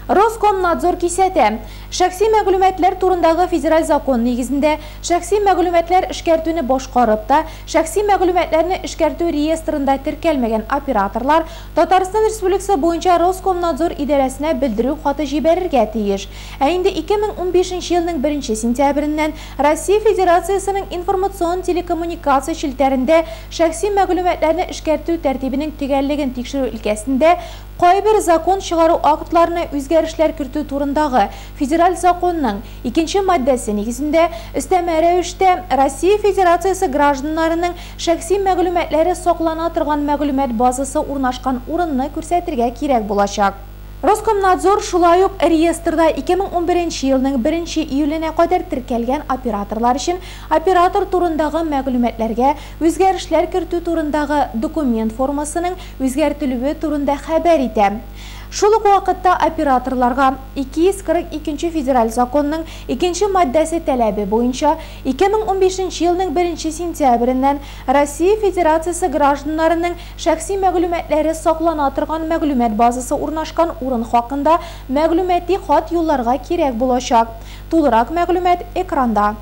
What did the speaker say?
Роскомнадзор кисәтә. Шәхси мәгълүматлар турындагы федераль закон нигезендә шәхси мәгълүматлар эшкәртүне башкарып та, шәхси мәгълүматларны эшкәртү реестрында теркәлмәгән операторлар Татарстан Республикасы буенча Роскомнадзор идарәсенә белдерү хаты җибәрергә тиеш. Ә инде 2015 елның 1 сентябреннән Россия Федерациясенең информацион телекоммуникация челтәрендә шәхси мәгълүматларны эшкәртү тәртибенең төгәллеген тикшерү өлкәсендә кайбер закон чыгару актларына үзгәрешләр кертү турындагы федераль законның 2 маддәсе нигезендә өстәмә рәвештә Россия Федерациясе гражданнарының шәхси мәгълүматлары саклана торган мәгълүмат базасы урнашкан урынны күрсәтергә кирәк булачак. Роскомнадзор шулай ук реестрда 2011 елның 1 июленә кадәр теркәлгән операторлар өчен оператор турындагы мәгълүматларга үзгәрешләр кертү турындагы документ формасының үзгәртелүе турында хәбәр итә. Шул ук вакытта операторларга 242 федераль законның 2 маддәсе таләбе буенча 2015 елның 1 сентябреннән Россия Федерациясе гражданнарының шәхси мәгълүматлары саклана торган мәгълүмат базасы урнашкан урын хакында мәгълүмати хат юлларга кирәк булачак. Тулырак мәгълүмат экранда.